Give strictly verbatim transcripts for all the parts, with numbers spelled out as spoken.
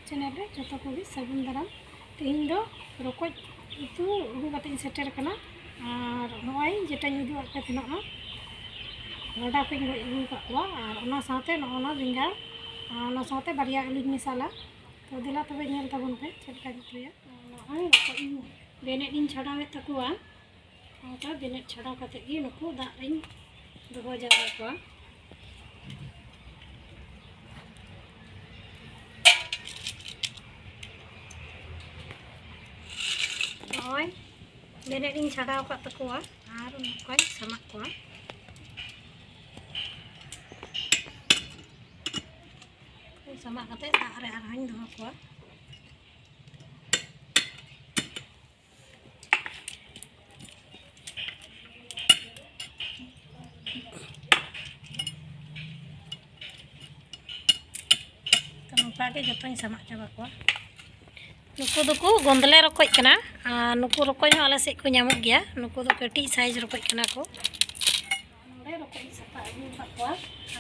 Channel ᱨᱮ ᱡᱚᱛᱚ ᱠᱚᱜᱮ ᱥᱟᱹᱜᱩᱱ ᱫᱟᱨᱟᱢ᱾ ᱛᱮᱦᱮᱧ ᱫᱚ ᱨᱚᱠᱚᱡ ᱩᱛᱩ ᱟᱹᱜᱩ ᱠᱟᱛᱮ ᱤᱧ ᱥᱮᱴᱮᱨ ᱟᱠᱟᱱᱟ᱾ ᱟᱨ ᱱᱚᱜᱼᱚᱭ ᱡᱮᱴᱟᱧ ᱩᱫᱩᱜ ᱟᱫ ᱯᱮ ᱛᱟᱦᱮᱱᱟ, ᱜᱟᱰᱟ ᱠᱷᱚᱱ ᱜᱚᱡ ᱟᱹᱜᱩ ᱟᱠᱟᱫ ᱠᱚᱣᱟ᱾ ᱟᱨ ᱚᱱᱟ ᱥᱟᱶᱛᱮ ᱱᱚᱜᱼᱚ ᱱᱟ ᱵᱮᱸᱜᱟᱲ, ᱟᱨ ᱚᱱᱟ ᱥᱟᱶᱛᱮ ᱵᱟᱨᱭᱟ ᱟᱹᱞᱩᱧ ᱢᱮᱥᱟᱞᱟ᱾ ᱛᱚ ᱫᱮᱞᱟ ᱛᱚᱵᱮ ᱧᱮᱞ ᱛᱟᱵᱚᱱ ᱯᱮ ᱪᱮᱫ ᱞᱮᱠᱟᱧ ᱩᱛᱩᱭᱟ᱾ ᱱᱚᱜᱼᱚᱭ ᱨᱚᱠᱚᱡ ᱤᱧ ᱵᱮᱱᱮᱫ ᱤᱧ ᱪᱷᱟᱰᱟᱣᱮᱫ ᱛᱟᱠᱚᱣᱟ᱾ ᱚᱱᱠᱟ ᱵᱮᱱᱮᱫ ᱪᱷᱟᱰᱟᱣ ᱠᱟᱛᱮ ᱜᱮ ᱱᱩᱠᱩ ᱫᱟᱜ ᱨᱤᱧ ᱫᱚᱦᱚ ᱡᱟᱣᱨᱟ ᱠᱚᱣᱟ᱾ ᱱᱚᱜᱼᱚᱭ ᱵᱮᱱᱮᱫ ᱤᱧ ᱪᱷᱟᱰᱟᱣ ᱟᱠᱟᱫ ᱛᱟᱠᱚᱣᱟ ᱟᱨ ᱱᱚᱝᱠᱟᱧ ᱥᱟᱢᱟᱜ ᱠᱚᱣᱟ᱾ ᱥᱟᱢᱟᱜ ᱠᱟᱛᱮ ᱫᱟᱜ ᱨᱮ ᱟᱨᱦᱚᱸᱧ ᱫᱚᱦᱚ ᱠᱚᱣᱟ᱾ ᱛᱚ ᱱᱚᱝᱠᱟ ᱜᱮ ᱡᱚᱛᱚᱧ ᱥᱟᱢᱟᱜ ᱪᱟᱵᱟ ᱠᱚᱣᱟ᱾ ᱱᱩᱠᱩ ᱫᱚᱠᱚ ᱜᱚᱸᱫᱽᱞᱮ ᱨᱚᱠᱚᱡ ᱠᱟᱱᱟ᱾ ᱟᱨ ᱱᱩᱠᱩ ᱨᱚᱠᱚᱡ ᱦᱚᱸ ᱟᱞᱮ ᱥᱮᱫ ᱠᱚ ᱧᱟᱢᱚᱜ ᱜᱮᱭᱟ᱾ ᱱᱩᱠᱩ ᱫᱚ ᱠᱟᱹᱴᱤᱡ ᱥᱟᱭᱤᱡᱽ ᱨᱚᱠᱚᱡ ᱠᱟᱱᱟ ᱠᱚ᱾ ᱱᱚᱰᱮ ᱨᱚᱠᱚᱡ ᱤᱧ ᱥᱟᱯᱷᱟ ᱟᱹᱜᱩ ᱟᱠᱟᱫ ᱠᱚᱣᱟ᱾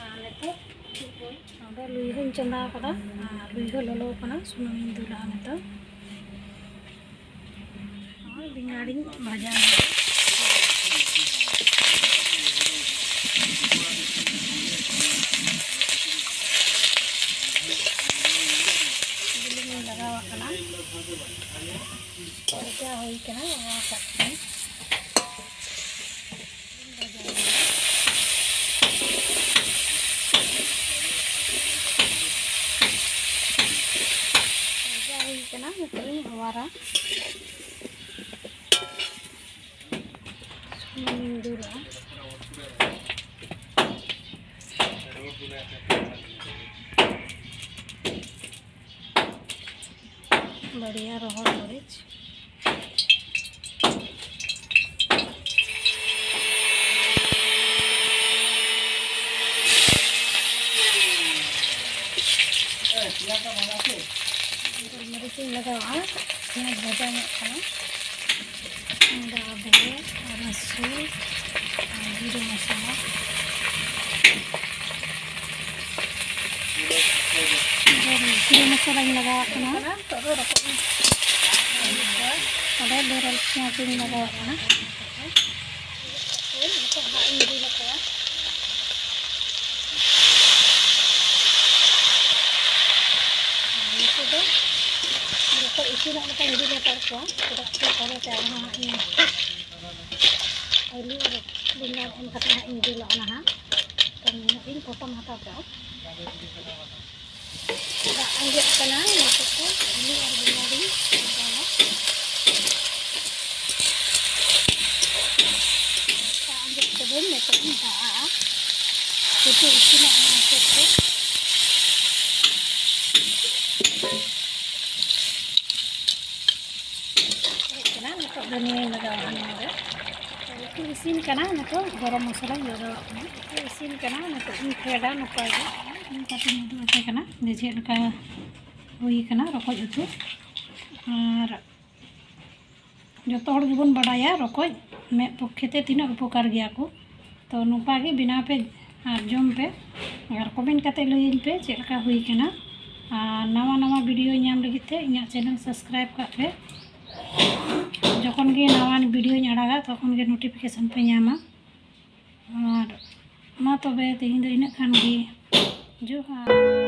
ᱟᱨ ᱱᱤᱛᱚᱜ ᱩᱛᱩ ᱠᱚ᱾ ᱱᱚᱰᱮ ᱞᱩᱭᱦᱟᱹᱧ ᱪᱚᱸᱫᱟ ᱟᱠᱟᱫᱟ᱾ ᱟᱨ ᱞᱩᱭᱦᱟᱹ ᱞᱚᱞᱚ ᱟᱠᱟᱱᱟ, ᱥᱩᱱᱩᱢᱤᱧ ᱫᱩᱞᱟᱜᱼᱟ ᱱᱤᱛᱚᱜ᱾ ᱟᱨ ᱵᱮᱸᱜᱟᱲᱤᱧ ᱵᱷᱟᱡᱟ ᱧᱚᱜᱟ᱾ ᱵᱩᱞᱩᱝ ᱤᱧ ᱞᱟᱜᱟᱣᱟᱜ ᱠᱟᱱᱟ᱾ ᱵᱷᱟᱡᱟ ᱦᱩᱭ ᱠᱟᱱᱟ, ᱱᱚᱣᱟ ᱠᱟᱜ ᱠᱟᱹᱱᱟᱹᱧ᱾ ᱵᱷᱟᱡᱟ ᱦᱩᱭ ᱠᱟᱱᱟ, ᱱᱤᱛᱚᱜ ᱤᱧ ᱚᱣᱟᱨᱟ᱾ ᱥᱩᱱᱩᱢᱤᱧ ᱫᱩᱞᱟᱜᱼᱟ᱾ ᱵᱟᱨᱭᱟ ᱨᱚᱦᱚᱲ ᱢᱟᱹᱨᱤᱪ᱾ ᱜᱳᱞᱢᱚᱨᱤᱪ ᱤᱧ ᱞᱟᱜᱟᱣᱟ, ᱯᱮᱸᱭᱟᱡᱽ ᱵᱷᱟᱡᱟ ᱧᱚᱜ ᱠᱟᱱᱟ᱾ ᱟᱫᱟ, ᱟᱫᱟ, ᱨᱟᱹᱥᱩᱱ ᱟᱨ ᱡᱤᱨᱟᱹ ᱢᱚᱥᱞᱟ᱾ ᱜᱩᱲᱟᱹ ᱢᱚᱥᱞᱟᱧ ᱞᱟᱜᱟᱣᱟᱜ ᱠᱟᱱᱟ᱾ ᱱᱤᱛᱚᱜ ᱫᱚ ᱨᱚᱠᱚᱡ ᱤᱧ ᱚᱸᱰᱮ ᱵᱮᱨᱮᱞ ᱯᱮᱸᱭᱟᱡᱽ ᱤᱧ ᱞᱟᱜᱟᱣᱟᱜ ᱠᱟᱱᱟ᱾ ᱱᱤᱛᱚᱜ ᱦᱟᱸᱜ ᱤᱧ ᱫᱩᱞ ᱟᱠᱚᱣᱟ᱾ ᱱᱤᱛᱚᱜ ᱫᱚ ᱨᱚᱠᱚᱡ ᱤᱥᱤᱱᱚᱜ ᱞᱮᱠᱟᱧ ᱫᱩᱞ ᱦᱟᱛᱟᱲ ᱠᱚᱣᱟ, ᱪᱮᱫᱟᱜ ᱥᱮ ᱯᱚᱨᱮᱛᱮ ᱟᱨᱦᱚᱸ ᱦᱟᱸᱜ ᱤᱧ ᱟᱹᱞᱩ ᱟᱨ ᱵᱮᱸᱜᱟᱲ ᱮᱢ ᱠᱟᱛᱮ ᱦᱟᱸᱜ ᱤᱧ ᱫᱩᱞᱟ ᱚᱱᱟ ᱦᱟᱸᱜ᱾ ᱛᱚ ᱱᱤᱱᱟᱹᱜ ᱤᱧ ᱯᱚᱴᱚᱢ ᱦᱟᱛᱟᱲ ᱠᱟᱜᱼᱟ᱾ ᱫᱟᱜ ᱟᱸᱡᱮᱫ ᱠᱟᱱᱟ, ᱱᱤᱛᱚᱜ ᱫᱚ ᱟᱹᱞᱩ ᱟᱨ ᱵᱮᱸᱜᱟᱲᱤᱧ ᱞᱟᱜᱟᱣᱟ᱾ ᱫᱟᱜ ᱟᱸᱡᱮᱫ ᱠᱟᱹᱫᱟᱹᱧ, ᱱᱤᱛᱚᱜ ᱤᱧ ᱫᱟᱜ ᱟᱜᱼᱟ᱾ ᱩᱛᱩ ᱤᱥᱤᱱᱚᱜ ᱢᱟ ᱦᱚᱛᱮᱡ ᱛᱮ᱾ ᱦᱮᱡ ᱠᱟᱱᱟ, ᱱᱤᱛᱚᱜ ᱫᱷᱟᱹᱱᱤᱭᱟᱹᱧ ᱞᱟᱜᱟᱣᱟ ᱱᱚᱣᱟ ᱨᱮ᱾ ᱩᱛᱩ ᱤᱥᱤᱱ ᱠᱟᱱᱟ, ᱱᱤᱛᱚᱜ ᱜᱚᱨᱚᱢ ᱢᱚᱥᱞᱟᱧ ᱞᱟᱜᱟᱣᱟᱜ ᱠᱟᱱᱟ᱾ ᱩᱛᱩ ᱤᱥᱤᱱ ᱠᱟᱱᱟ, ᱱᱤᱛᱚᱜ ᱤᱧ ᱯᱷᱮᱰᱟ ᱱᱟᱯᱟᱭ ᱜᱮ᱾ ᱤᱧ ᱠᱟᱹᱴᱤᱡ ᱤᱧ ᱩᱫᱩᱜ ᱟᱯᱮ ᱠᱟᱱᱟ ᱡᱮ ᱪᱮᱫ ᱞᱮᱠᱟ ᱦᱩᱭ ᱠᱟᱱᱟ ᱨᱚᱠᱚᱡ ᱩᱛᱩ᱾ ᱟᱨ ᱡᱚᱛᱚ ᱦᱚᱲ ᱜᱮᱵᱚᱱ ᱵᱟᱰᱟᱭᱟ ᱨᱚᱠᱚᱡ ᱢᱮᱫ ᱯᱚᱠᱠᱷᱮ ᱛᱮ ᱛᱤᱱᱟᱹᱜ ᱩᱯᱚᱠᱟᱨ ᱜᱮᱭᱟ ᱠᱚ᱾ ᱛᱚ ᱱᱚᱝᱠᱟ ᱜᱮ ᱵᱮᱱᱟᱣ ᱯᱮ ᱟᱨ ᱡᱚᱢ ᱯᱮ, ᱟᱨ ᱠᱚᱢᱮᱱᱴ ᱠᱟᱛᱮ ᱞᱟᱹᱭᱟᱹᱧ ᱯᱮ ᱪᱮᱫ ᱞᱮᱠᱟ ᱦᱩᱭ ᱠᱟᱱᱟ᱾ ᱟᱨ ᱱᱟᱣᱟ ᱱᱟᱣᱟ ᱵᱷᱤᱰᱤᱭᱳ ᱧᱟᱢ ᱞᱟᱹᱜᱤᱫ ᱛᱮ ᱤᱧᱟᱹᱜ ᱪᱮᱱᱮᱞ ᱥᱟᱵᱥᱠᱨᱟᱭᱤᱵ ᱠᱟᱜ ᱯᱮ᱾ ᱡᱚᱠᱷᱚᱱ ᱜᱮ ᱱᱟᱣᱟ ᱵᱷᱤᱰᱤᱭᱳᱧ ᱟᱲᱟᱜᱟ, ᱛᱚᱠᱷᱚᱱ ᱜᱮ ᱱᱳᱴᱤᱯᱷᱤᱠᱮᱥᱚᱱ ᱯᱮ ᱧᱟᱢᱟ᱾ ᱟᱨ ᱢᱟ ᱛᱚᱵᱮ ᱛᱮᱦᱮᱧ ᱫᱚ ᱤᱱᱟᱹᱜ ᱠᱷᱟᱱ ᱜᱮ᱾ ᱡᱚᱦᱟᱨ᱾